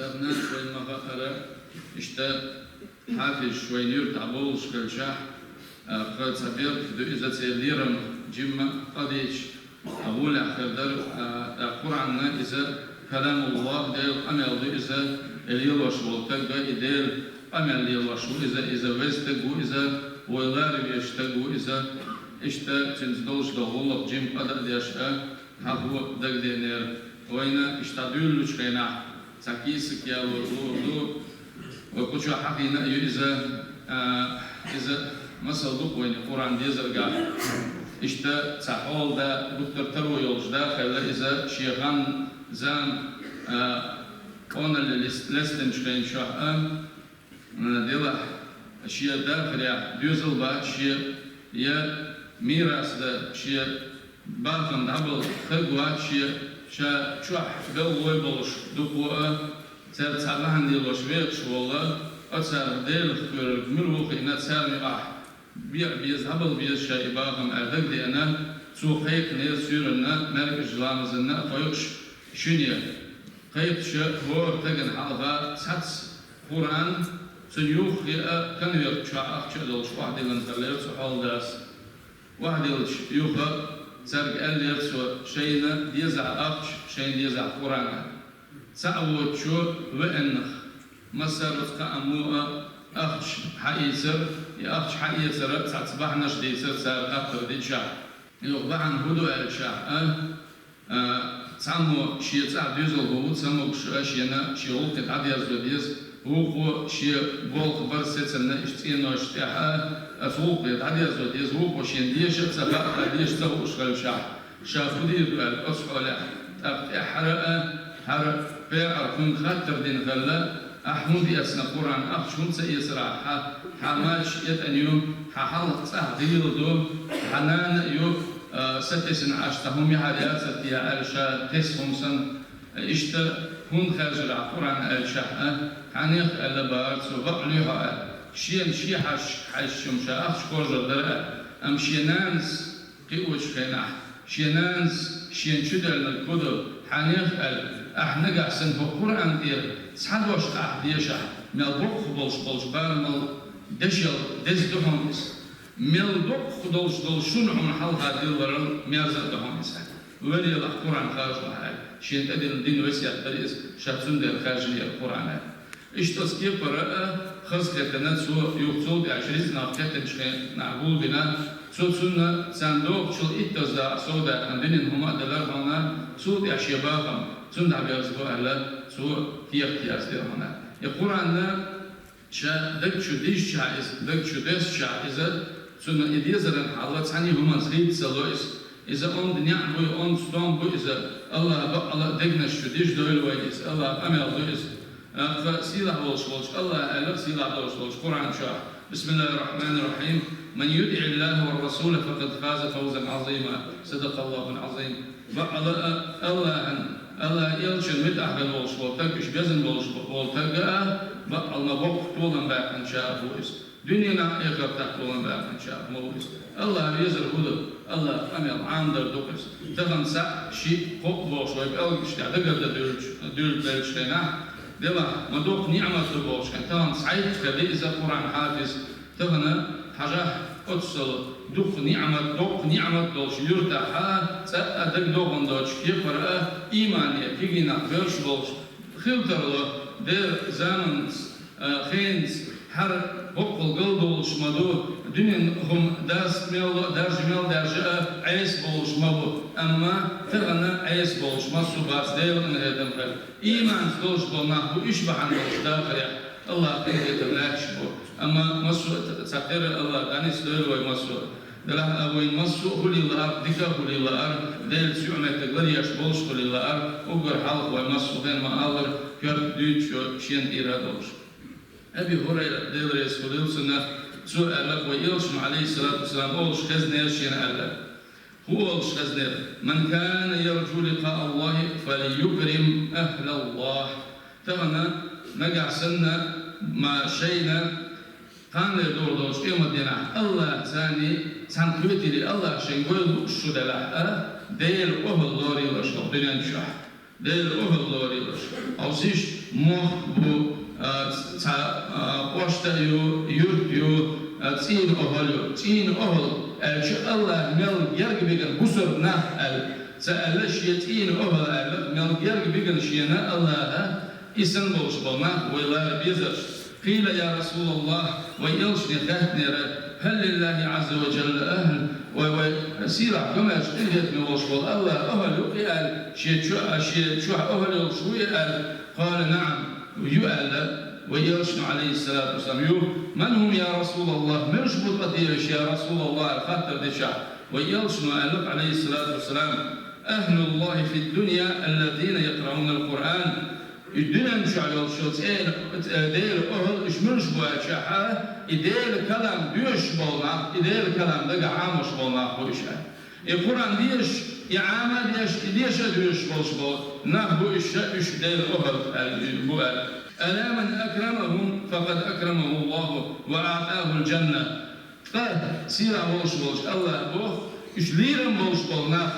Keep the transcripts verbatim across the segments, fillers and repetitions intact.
Даьра-нанас вайна ма хаьара, иштта хьафизаш вайна юьртахь болуш хилчахь, а, кхин цхьа беркат ду иза церан лерам жимма а къа дийцича, а, гӀолехь хир дара, а, а, Къуръан иза каламуллахӀ, Делан къамел ду иза, и лелош волу стаг, и Делан къамел лелош ву иза, иза веза стаг ву иза, вай лара везаш стаг ву иза, иштта цуьнца долуш долу гӀуллакх жимма къа дан а деш а, хьан хӀун дагадеанера? Вайна иштта дуьйлалучу хенахь, цхьа кийсак ялор лур ду, вай кху чохь хьахийна а ю иза, а, иза масал ду-кх вайна Къуръан дезаргахь. Иштта цхьа хьолан да, гуттар а таро йолуш да хилла иза шен хан, зама, а, къоналла лес-, лестинчу хен чохь а, делахь, шен дахарехь доьзал бац шен, я мирас дан шен бахам дӀабала хӀаг вац шен, ша чохь белхалой болуш дукха а, цаьрца цхьа бахьана лелош вехаш волу, оцара Делах кхоьрург мила ву хиъна, царна юкъахь беа беза, дӀабала беза ша и бахам аьлла дагадеана, цо кхайкхинера суьйранна, маьркӀажа ламазанна а кхойкхуш, шуьне. Кхайкхича хӀора стагана хьалха цхьацца Къуръан, цунна юххе а конверт чохь ахча а долуш охьадиллина хиллера цу хьолан дас. Охьадиллича юха цаьрга аьллера цо, шайна дезахь ахча, шайна дезахь Къуръан. Цхьаъ воцучо веаннах, массаро цкъа а мо а ахча хьаийцар, и ахча хьаэцара цхьацца бахьанаш дийцар цара хаттар дичахь. Юха бахьана хӀун ду аьлчахь а, а, цхьаммо шен цӀахь доьзал хӀун ву ца могуш а, шена шен гӀуллакхе дӀадерзо деза, вукхо шен болх бар сецанна иштта цӀенош тӀехь а, аса гӀуллакхе дӀадерзо деза, вукхо шена деша а ца хаьа, деша ца хууш хилчахь, ша хӀун дийр ду аьлла оцу хьолехь. ТӀаккха тӀаьххьара а, хӀара пекъар кхунна хаттар дина хилла, ахь хӀунда эцна Къуръан, ахча хӀунда ца эцара ахь, хьан мачаш этӀан ю, хьан хьалха цӀахь гӀийла ду, хьан нана а ю, а, сатесна Ӏаш цхьа хӀума яхьар яцара те аьлла ша тесна хӀума санна, иштта хӀунда хаьржира ахь Къуръан аьлчахь а, хьанех аьлла бахара цо, бакъ луьйхьа аьлла. Шена шен хьаьжча, хьаьжча-м ша ахча хоржур дара аьлла, амма шен нанас кхиочу хенахь, шен нанас шена чу даьлларг хӀун ду, хьанех аьлла, ахь нагахь санна хӀокху Къуръан тӀера цхьа дош ахь дешахь, мел боккха болуш болчу барамал дешал деза ду хьуна иза. Мел доккха долуш долу шуна хьуна хьалха дилларал мерза а ду хьуна иза. Вер елахь Къуръан харжалахь аьлла, шена тӀедиллина дина весет дара иза, ша цундела хаьржинера Къуръан аьлла. Иштта оцу кепара а хазахетина цо, юха цул тӀаьхьа рицкъанах кхеттинчу хенахь гулбина, цо цунна царна дохучул иттазза а совдаьккхина динан хӀума а делара хьуна, цул тӀаьхьа шен бахам цунна дӀаберзабо аьлла, цо кехат яздира хьуна. И Къуръанна ша даг чу дижчахь иза, даг чу десчахь иза, цунна и дезаран хьалла цхьаьна хӀуманца хийца ца ло иза. Иза онда неӀ буй, онда стом бу иза. АллахӀа бакъала а дегнаш чу дижа дойла вайна иза. АллахӀа къамел ду иза. Аккха сийлахь волуш волчу АллахӀа аьлла, сийлахь долуш долчу Къуръан чохь: بسم الله الرحمن الرحيم. من يطع الله والرسول فقد فاز فوزا عظيما. صدق الله العظيم. Бакъала а АллахӀан, АллахӀан элчан муьтӀахь хила волуш волу стаг, уьш безна болуш волу стаг а, бакъала ма боккха толам баьккхинчарах ву иза. Дуьненахь а, эхартахь а толам баьккхинчарах ма ву иза. АллахӀа везар хӀун ду? АллахӀа къамел Ӏамадар ду-кх иза. Тахана цхьаъ, шиъ, кхоъ бохуш вай пӀелгаш тӀехь дагардан дуьйлуш, дуьйлуш хенахь, делахь ма доккха ниӀмат ду бохуш хенахь, тахана цхьайтта хилла иза Къуръан хьафиз. Тахана хьажахь, оццул дукха ниӀмат, доккха ниӀмат долчу юьртахь а, цкъа а дагадогӀун доцучу кепара а, иймане кегийнах боьрша болуш хила тарло, дера заманца, а, хенца, хӀара боккхал галдолуш ма ду, дуьненан хӀума даржа мел ло а, даржа мел даьржа а Ӏеса болуш ма бу, амма тахана Ӏеса болуш массо а бац, Делан къинхетам хир. Ийманца долуш болу нах бу уьш бахьана долуш дахарехь, АллахӀа къинхетам лаьтташ бу. Амма массо а ца-, цхьатерра АллахӀа дӀанисдойла вай массо а. Делахь а вайн массо а хуьлийла лаар, дика а хуьлийла лаар, Делаца юкъаметтиг ларъеш болуш хуьлийла лаар, уггар хьалха вай массо а хенан ма-аллара, коьрта дуьйцучо шена тӀера а долуш. Аби ХӀурайра, Дела реза хуьлийла цунна, цо аьлла, вай Элчано, Ӏалайхиссалату вассалам, олуш хезнера шена аьлла. ХӀун олуш хезнера? من كان يرجو لقاء الله فليكرم أهل الله. Тахана нагахь санна ма шайна кханлера догӀу долчу къематдийнахь АллахӀаца цхьаьна кхетийла, АллахӀа шайн гойла лууш шу делахь а, Делан охӀла лорийла аша хӀокху дуьнен чохь. Делан охӀла лорийла аша. Хьовсийша, Мохк бу, а, цхьа, а, кӀошта а ю, юрт а ю, а, цӀийнан охӀла ю. ЦӀийнан охӀла аьлча, АллахӀа мел герга бигар бусалба нах аьлла. Ца аьлла, шен цӀийнан охӀла аьлла, мел герга бигар шена АллахӀа, и санна болуш болу нах вай лара безарш. قيل: يا رسول الله, вай элчане хаьттинера, هل لله عز وجل أهل, вай, вай сийлахь, комаьрша, къинхетаме волуш волу АллахӀа охӀла ю-кх и аьлла, шен чу-, а, шен чохь охӀла йолуш вуй и аьлла. قال: نعم, ю аьлла, вай элчано, عليه الصلاة والسلام, ю. من هم يا رسول الله, муьлш бу ткъа те уьш, я Расулаллах, аьлла хаттар дичахь, вай элчано аьлла, عليه الصلاة والسلام: أهل الله في الدنيا الذين يقرؤون القرآن. И дуьнен чохь йолчу цӀена, э, Делан охӀла уьш муьлш бу аьлча, и Делан калам доьшуш болу нах, и Делан калам дагахь Ӏамош болу нах бу уьш аьлла. И Къуръан дешаш, и Ӏама а дешаш, и деша а доьшуш болуш болу нах бу уьш, уьш Делан охӀла аьлла бу аьлла. ألا من أكرمهم فقد أكرمه الله وأعطاه الجنة. Ткъа сийлахь волуш волчу АллахӀа боху, уьш лерам болуш болу нах,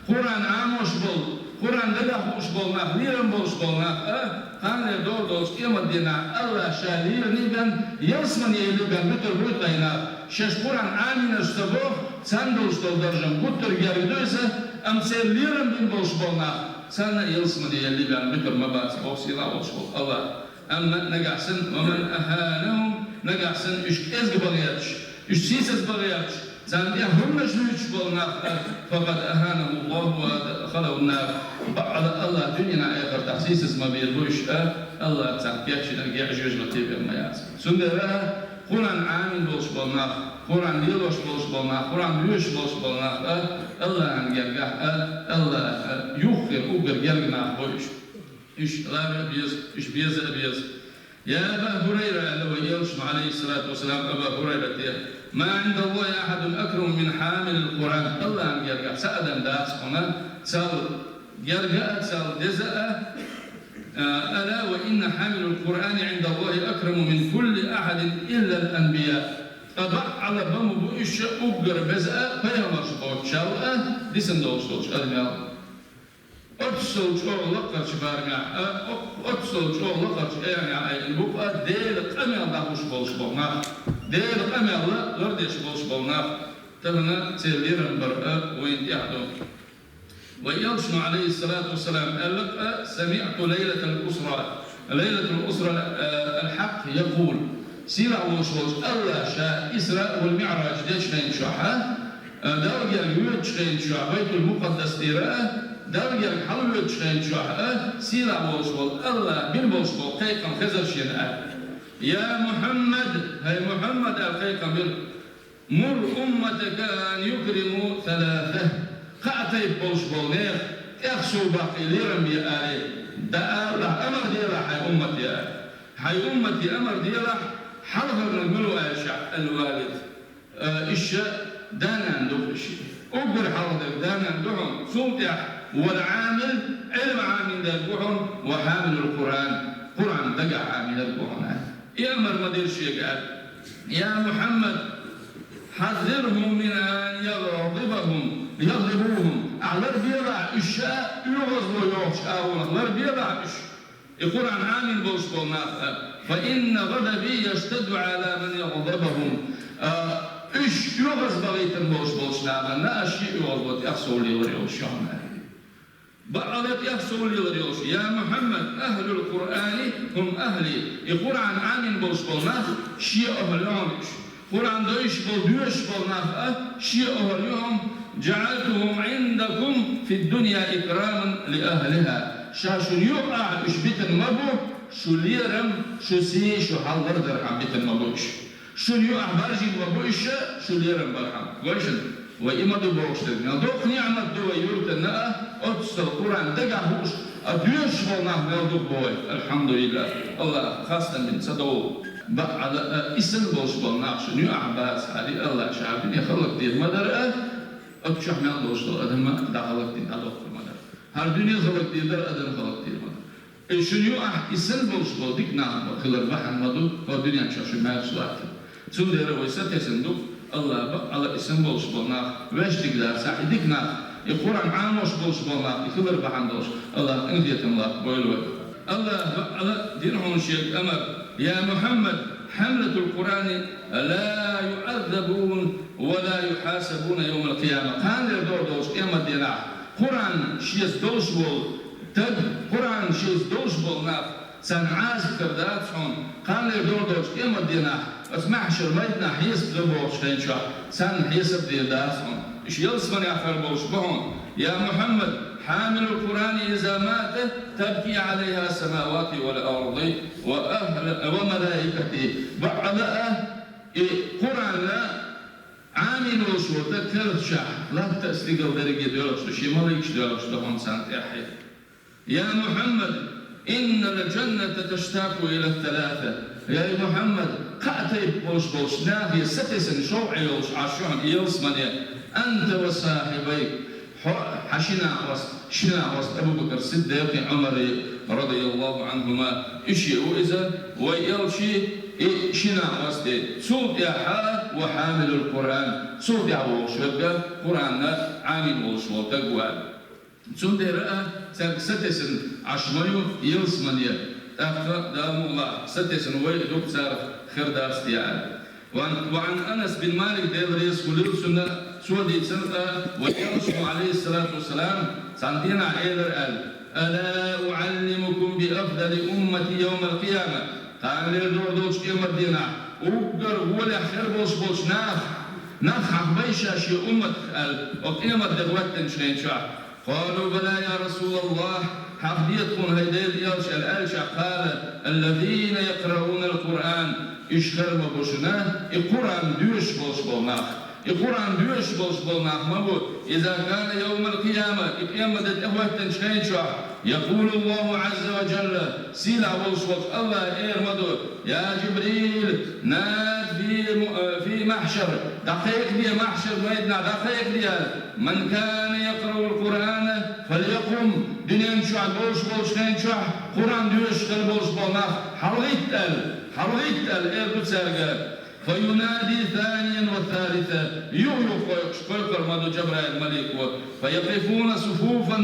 Къуръан Ӏамош болу, Къуръан дагахь хууш болу нах, лерам болуш болу нах, а, кханлера догӀу долчу къематдийнахь АллахӀа ша лераме бен, ялсамане елламе бен буьтур бу ткъа и нах. Шаьш Къуръан Ӏамийнарш ца боху, царна долуш долу даржам гуттар а герга ду иза, амма церан лерам бина болуш болу нах, царна а ялсамане елламе бен буьтур ма бац боху сийлахь волуш волу АллахӀа. Амма нагахь санна, ومن أهانهم, нагахь санна уьш кӀезиг бан гӀерташ, уьш сийсаз бан гӀерташ, царна тӀехь хӀуманаш луьйчуш болу нах, فقد أهانه الله وأدخله النار. Баккъала АллахӀа дуьненахь, эхартахь сийсаз ма бийр бу уьш, а, АллахӀа царна кечйинарг а, жоьжахате бер ма яц. Цундела Къуръан Ӏамийна болуш болу нах, Къуръан лелош болуш болу нах, Къуръан доьшуш болуш болу нах, а, АллахӀан гергахь, а, АллахӀа юххера уггар герга нах бу уьш. Уьш лара а беза, уьш беза а беза. Я Аба ХӀурайра, аьлла вай элчано, Ӏалайхиссалату вассалам, Аба ХӀурайрате: ما عند الله أحد أكرم من حامل القرآن. АллахӀан гергахь цхьа адам дац хьуна, цал герга а, цал деза а. ألا وإن حامل القرآن عند الله أكرم من كل أحد إلا الأنبياء. Ткъа баккъала бан бу уьш уггар беза а, пайхамарш боцучул а, дисина долуш долчу адамел. Оццул чӀогӀа лакхарчу барамехь а, о-, оццул чӀогӀа лакхарчу аьллехь айина бу-кх а Делан къамел дӀахьуш болуш болу нах, Делан къамел лардеш болуш болу нах, тахана церан лерам бар а вайна тӀехь ду. Вай элчано, Ӏалайхиссалату вассалам, аьлла-кх а: سمعت ليلة الأسرى، ليلة الأسرى، э, الحق يقول. Сийлахь волуш волчу АллахӀа ша Исра вал МиӀраж дечу хенчохь а, Далла герга воьдучу хенчохь Байтул-Мукъаддас тӀера а, Далла герга хьалавоьдучу хенчохь а, сийлахь волуш волу АллахӀа бина болуш болу кхайкхам хезара шена аьлла: «Я Мухьаммад, хӀай Мухьаммад», аьлла кхайкхам бира, «мур умматака ан юкриму саласа». Кхаа тайпа болуш болу нехан тӀех сов баккхий лерам бе алий, дӀаалахь, амар делахь хьайн уммате аьлла. Хьайн уммате амар делахь, хьалхарниг мила ву аьлча, аль-валид. Э, иштта да-нана ду-кх иштта. Уггар хьалхадерг да-нана ду хьуна, цул тӀаьхьа вал-Ӏамил, Ӏилма Ӏамийна дерг ву хьуна, ва хьамилул Къуръан, Къуръан дагахь Ӏамийнарг ву хьуна. И амар ма дира шега аьлла: «Я Мухьаммад, хьаззирхум мин ан ягъдибахум, ягъдибухум». Ахьа ларбелахь уьш ша оьгӀазло йохучу агӀонах, ларбелахь уьш. И Къуръан Ӏамийна болуш болу нах а: «Фа инна гъадаби яштадду Ӏала ман ягъдабахум». А, уьш оьгӀаз бахийтина болуш болчу нахана а шен оьгӀазло тӀех сов лелар йолуш ю хьуна. Баккъала тӀех сов лелар йолуш: «Я Мухьаммад, ахьлул Къуръани хӀум ахьли». И Къуръан Ӏамийна болуш болу нах шен охӀла ю хьуна уьш. Къуръан дойуш болу, доьшуш болу нах а шен охӀла ю хьуна: «ЖаӀалтухум Ӏиндакум фид-дунья икраман ли ахьлиха». Ша шуна юкъахь уьш битина ма бу, шу лерам, шу сий, шу хьал лардархьама битина ма бу уьш. Шуна юкъахь баржийна ма бу уьш, шу лерам бархьама. Гой шуна, вай и ма ду бохуш дерг. Мел доккха ниӀмат ду вай юьртана а, оццул Къуръан дагахь хууш, а доьшуш болу нах мел ду-кх боху вай. Алхьамдулиллах. АллахӀа хастам бина ца довла. Баккъала а, и санна болуш болу нах шуна юкъахь бацахьара, АллахӀа ша дуьне хӀаллакдийр ма дара а, оцу чохь мел долуш долу адам а дӀахӀаллакдина дӀадоккхур ма дара. ХӀара дуьне хӀаллакдийр дара, адам хӀаллакдийр ма дара. И шуна юкъахь и санна болуш болу дика нах хилар бахьана ма ду, хӀокху дуьнен чохь шу маьрша латтар. Цундела вай сатесна ду, АллахӀа баккъала и санна болуш болу нах, ваьш дика дарца, и дика нах, и Къуръан Ӏамош болуш болу нах, и хилар бахьана долуш, АллахӀа къинхетам латта бойла вай. Аллахӏа бакъала дина хьона шега амар: «يا محمد، حملة القرآن لا يعذبون ولا يحاسبون يوم القيامة». Кханалера дора долчу къематдийнахь Къуръан шеца долуш волу таг, Къуръан шеца долуш болу нах, царна Ӏазап хир дац хьуна, кханалера дора долчу къематдийнахь, оцу маьхьшар-майданахь хьесап до бохучу хен чохь, царна хьесап дийр дац хьуна. Уьш ялсаманехь хир болуш бу хьуна. «يا محمد، حامل القرآن إذا مات تبكي عليها السماوات والأرض وأهل، وملائكته». Бакъала а, и Къуръанна Ӏамийна волуш волу таг карахчохь латта а стигала дерриге доьлхуш ду, шен маликаш доьлхуш ду хьуна царна тӀаьхье. «يا محمد، إن الجنة تشتاق إلى ثلاثة». Я Мухьаммад, кхаа тайпа болуш болчу нахе сатесна шовкъе йолуш Ӏаш ю хьуна ялсамане: «أنت وصاحبيك». Хьо, хьан ши накъост, ши накъост Абу-Бакр Сиддикъи Ӏумари, радияллаху Ӏанхума, уьш а ву иза, вай элчи, и ши накъосте. Цул тӀаьхьа «وحامل القرآن», цул тӀаьхьа вогӀуш верг а Къуръанна Ӏамийна волуш волу таг ву аьлла. Цундела а цаьрга сатесна Ӏаш ма ю ялсамане, тӀаккха Дала мукъ лахь сатесна вай а ду-кх царах, хир дац те аьлла. Ва Ӏан, ва Ӏан Анас бин Малик, Дела реза хуьлийла цунна, цо дийцина, къа вай элчано, Ӏалайхиссалату вассалам, цхьана дийнахь элира аьлла: «ألا أعلمكم بأفضل أمتي يوم القيامة». Кханалера дора долчу къематдийнахь уггар гӀолехь хир болуш болчу нах, нах хьахбай ша шен умматах аьлла, оцу къематде хӀоьттинчу хен чохь. «قالوا بلى يا رسول الله», хьахде тхуна, хӀай Делан элча, аьлла аьлча, «قال: الذين يقرؤون القرآن», уьш хир ма бу шуна, и Къуръан доьшуш болуш болу нах. И Къуръан доьшуш болуш болу нах ма бу, «إذا كان يوم القيامة», и къематде тӀехӀоьттинчу хен чохь, «يقول الله عز وجل», сийлахь волуш волчу Аллаха эр ма ду: «يا جبريل، ناد في م-، في محشر», дӀакхайкхаде, маьхьшар-майданахь дӀакхайкхаде, «من كان يقرؤ القرآن فليقم», дуьнен чохь болуш болчу хен чохь Къуръан доьшуш хир болуш болу нах хьалагӀитта аьлла, хьалагӀитта аьлла эр ду цаьрга. «فينادي ثانيا وثالثا», юха-юха кхойкхуш, кхойкхур ма ду Джабраил малико. «فيقفون صفوفا،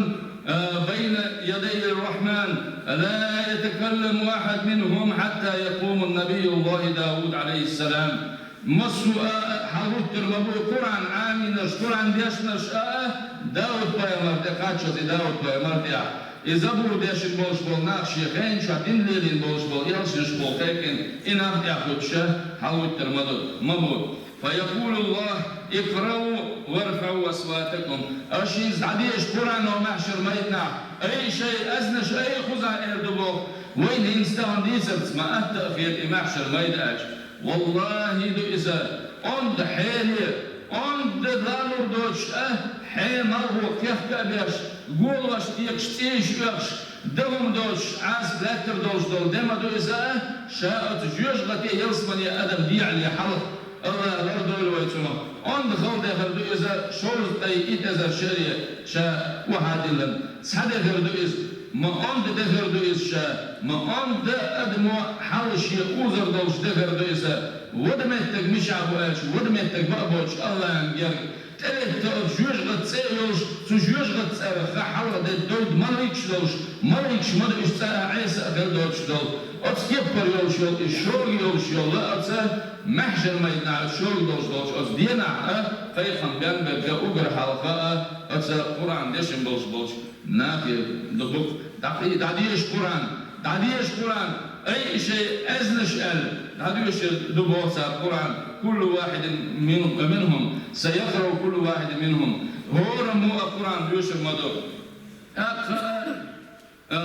آ، بين يدي الرحمن، لا يتكلم أحد منهم حتى يقوم نبي الله داود عليه السلام». Массо а, а, хьалахӀуттур ма бу Къуръан Ӏамийнарш, Къуръан дешнарш а, а, Дауд-пайхамар тӀе кхаччалц, и Дауд-пайхамар тӀехь. И забур дешна болуш болу нах шен хенан чохь дин лелийна болуш болу элчанаш боху кхайкхина, и нах тӀехӀуттуш а хьалахӀуттур ма ду, ма бу. «فيقول الله: اقرؤوا وارفعوا أصواتكم». Аша иза дӀадеша Къуръано маьхьшар-майданахь, ай шайн аьзнаш, ай кхузахь, эр ду боху, вайна хӀинца тахана дийцарца ма атта а хета и маьхьшар-майда аьлча. Валлахи, ду иза, онда хьере, онда лалур доцуш а, хье малхо кхехка а беш, голош текаш, цӀийш оьхуш, дан хӀума доцуш, Ӏазап лаьттар долуш долу де ма ду иза а, ша оцу жоьжахате ялсамане адам дехьале хьалха. Аллах лардойла вай цунах. Онда хала де хир ду иза шовзткъе итт эзар шаре ша охьадиллина. Цхьа де хир ду иза. Ма онда де хир ду иза ша, ма онда адамо хьал шен узар долуш де хир ду иза. Вада меттиг мичахь бу аьлча, вада меттиг баа боцуш Аллахьан герга, тӀелетта оцу жоьжахатин цӀе йолуш, цу жоьжахатин цӀарах хьалха де дойду малайкаш долуш, малайкаш ма ду уьш, цӀа а, Ӏеса а хир доцуш долу. Оцу кеппара йолуш йолу, и шога йолуш йолу оцу маьхьшар-майданахь шога долуш долчу оцу денахь а, кхайкхам бен берг а уггар хьалха а, оцу Къуръан дешна болуш болчу нахе ду бу-кх. ДӀакхий-, дӀадеша Къуръан, дӀадеша Къуръан, ай шайн аьзнаш аьлла, дӀадешар ду боху цара Къуръан, «كل واحد من-، منهم سيقرأ كل واحد منهم». ХӀора мо а Къуръан доьшур ма ду. ТӀаккха, а,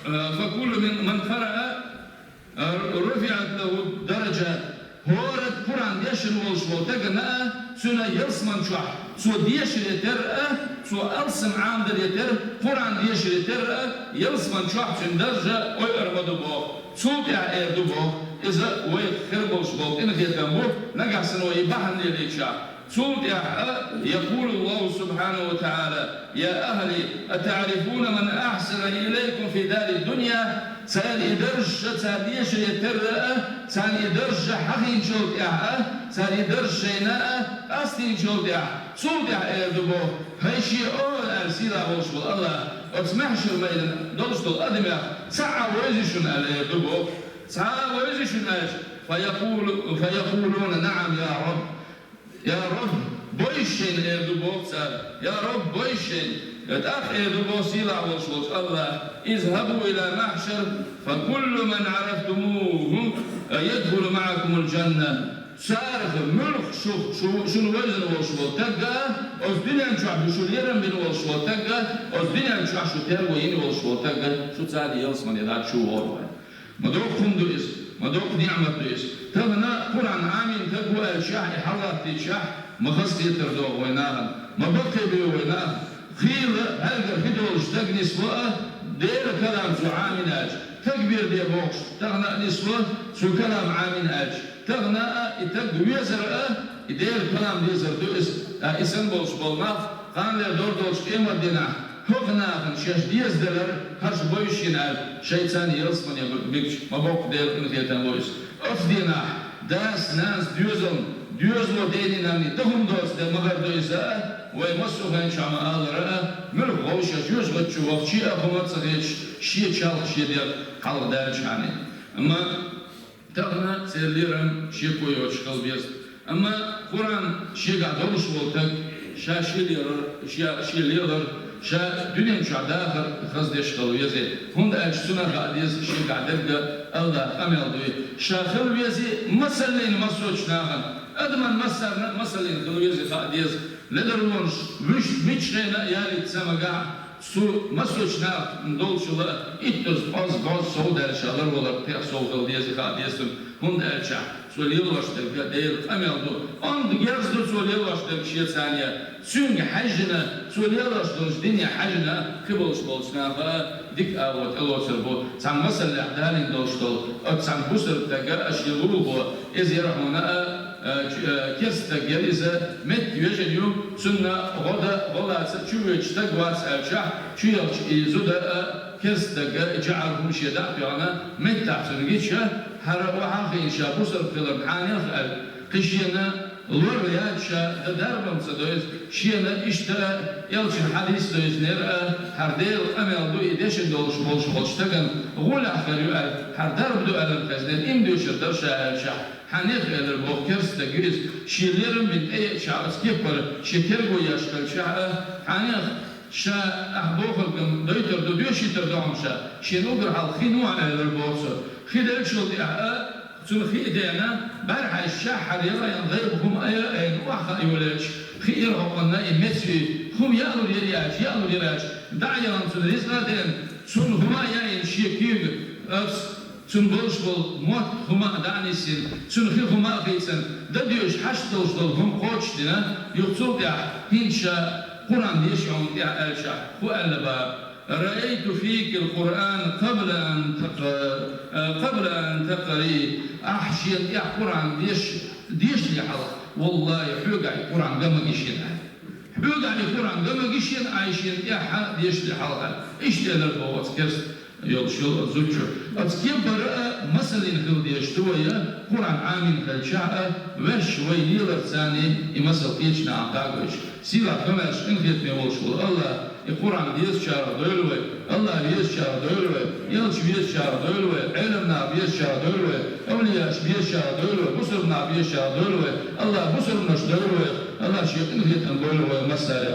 а, «فكل من، من قرأ، а, رفعت له درجات». ХӀора Къуръан дешна волуш волу тагана а, цуьнан ялсаман чохь, цо дешаре терра а, цо алсам Ӏамдаре терра, Къуръан дешаре терра а, ялсаман чохь цуьнан даржа ойур ма ду боху. Цул тӀаьхьа эр ду боху, иза вайх хир болуш болу къинхетам бу, нагахь санна вай и бахьана лелийча. Цул тӀаьхьа, يقول الله سبحانه وتعالى: «يا أهلي، أتعرفون من أحسن إليكم في دار الدنيا؟» Цара и даржаш, цара дешаре терра а, царна и даржаш хьахийначул тӀаьхьа а, цара и даржаш шайна а къастийначул тӀаьхьа, цул тӀаьхьа эр ду боху: «ХӀай шен охӀла», аьлла, сийлахь волуш волу Аллах, Оцу маьхьшар майдана долуш долу адамех цхьаъ а вевзий шуна аьлла эр ду боху. Цхьа а вевзий шуна аьлча, фа якъулу-, фа якъулуна: «Наам, я Рабб». «Я Рабб, бойша шайна», эр ду боху цара. «Я Рабб, бойша шайна». ТӀаккха эр ду боху сийлахь волуш волчу АллахӀа: «Изхьабу ила махьшар, фа куллу ман Ӏарафтумуху ядхулу маӀакумул джанна». Царах муьлхха шу, шу, шуна вевзина волуш волу стаг а, оцу дуьнен чохь шу лерам бина волуш волу стаг а, оцу дуьнен чохь шу терго йина волуш волу стаг а, шу царна ялсамане дӀа чу вогӀур вай. Ма доккха хӀума ду иза, ма доккха ниӀмат ду иза. Тахана Къуръан Ӏамийна стаг ву аьлчахь, и хьалхаттийтчахь, ма хазахетар догӀу вай нахана, ма баккхийбевлла вай наха. Хийла, хьаьлгара хи долуш стаг нисло а, Делан калам цо Ӏамийна аьлча, такбир де бохуш, тахана а нисло, цо калам Ӏамийна аьлча. Тахана а и стаг везар а, и Делан калам дезар ду иза. Ткъа и санна болуш болу нах, кхана лер дор долчу къематдийнахь, хӀокху нахана шаьш дезаделар хӀорш бойшина аьлла, шайца ялсамане мегаш ма боккху Делан къинхетам бу иза. Оцу дийнахь дас, нанас доьзална, доьзало дени нанни дан хӀума доцу де ма-гарра ду иза а, вай массо а хенчохь ма-аллара а, муьлхха вовшашна жоьжахати чу вахча а хӀума ца хеташ, шен чалх шен дегӀ хьалха даьллачхьана. Амма тахана церан лерам шеко йоцуш хила беза. Амма Къуръан шегахь долуш волу стаг ша шен лелар, ша шен лелар, ша дуьнен чохь дахар хаза деш хила везе. ХӀунда аьлча цунах хаа деза шегахь дерг а АллахӀан къамел дуй. Ша хила везе масаллина массочу нахана, адаман массарна а масаллина хила везе хаа деза. Ледарлонаш вуьш миччахьена а ялийта ца магахь, цу массочу нахана долчул а иттаза, кхозза, бӀозза сов даьлла ша ларвалар кхех сов хила деза хаа деза цунна, хӀунда аьлча цо лелош дерг а Делан къамел ду. Онда герз ду цо лелош дерг шеца а. Цуьнга хьаьжжина, цо лелош долчу дине хьаьжжина, кхин болуш болчу наха а дика агӀо тӀелоцур бу. Цхьана масаллехь далийна долуш долу, оцу цхьана бусалба стага а шен лулахо, иза яра хьуна а, а, ч-, а, керста стаг яра иза, метта вежарий ю, цунна гӀо дан, гӀо лаца чу воьдуш стаг вац аьлчахь, чу яхча и зуда а, керста стаг а, и чӀагӀар хӀума шен дӀа а тоьхна, меттахь цунна гича, хӀара охьа а хиъна ша бусалба хиларна хьанех аьлла, кхин шена лор яц ша, дан дарба ца дойза, шена иштта а, элчан хьадис а дойзинера а, хӀара Делан къамел ду и дешна долуш болуш волчу стагана гӀуллакх хир ю аьлла, хӀара дарба ду аьлла хезнера, иман доьшур дара ша аьлчахь, хьанех элира боху керста стаг ю иза, шен лерам бина тӀееача оцу кеппара шен терго еш хилчахь а, хьанех ша ахь бохург-м дойтур ду, доьшуьйтур ду хьуна ша, шена уггар хьалха хи нохь элира боху цо. Хи деллачул тӀаьхьа а, цунна хи а деана, бӀаьрхьайша шаьххьара яла а ян, гӀайба хӀума а ян, айна охьахаа йолаелча, хиира хьокханна и меца вий, хӀума яалур яра яьлча, яалур яра яьлча, дӀа а ялан цунна ризкъа а деана, цунна хӀума а яийна шен куьйга, оцу цунна болуш болу мотт хӀума а дӀа а нисйина, цунна хи хӀума а хийцина, дан доьшуш хьашт долуш долу хӀума кхочушдина, юха цул тӀаьхьа хӀинца ша Къуръан деша хьуна тӀехь аьлчахь, хӀу аьлла бара: «Раайту фикил Къуръан къабла ан такъ-, э, къабла ан такъри». Ахь шена тӀехь Къуръан деш, дешале хьалха, валлахӀи, хьоьгахь и Къуръан ган ма гишйина ахь. Хьоьгахь и Къуръан ган ма гишйина ахь шена тӀехь дешале хьалха. Иштта элира боху оцу керста йолуш йолу оцу зудчо. Оцу кеппара а масаллина хила дезаш ду вай, Къуръан Ӏамийна хилчахь а, ваьш вай леларца и масал кхечу нахана дӀа а гойтуш. Сийлахь, комаьрша, къинхетаме волуш волу АллахӀ и Къуръан дезачарах дойла вай, АллахӀ везачарах дойла вай, элча везачарах дойла вай, Ӏелам нах безачарах дойла вай, авлияаш безачарах дойла вай, бусалба нах безачарах дойла вай, АллахӀ бусалбанаш дойла вай, АллахӀ шен къинхетам бойла вай массарех.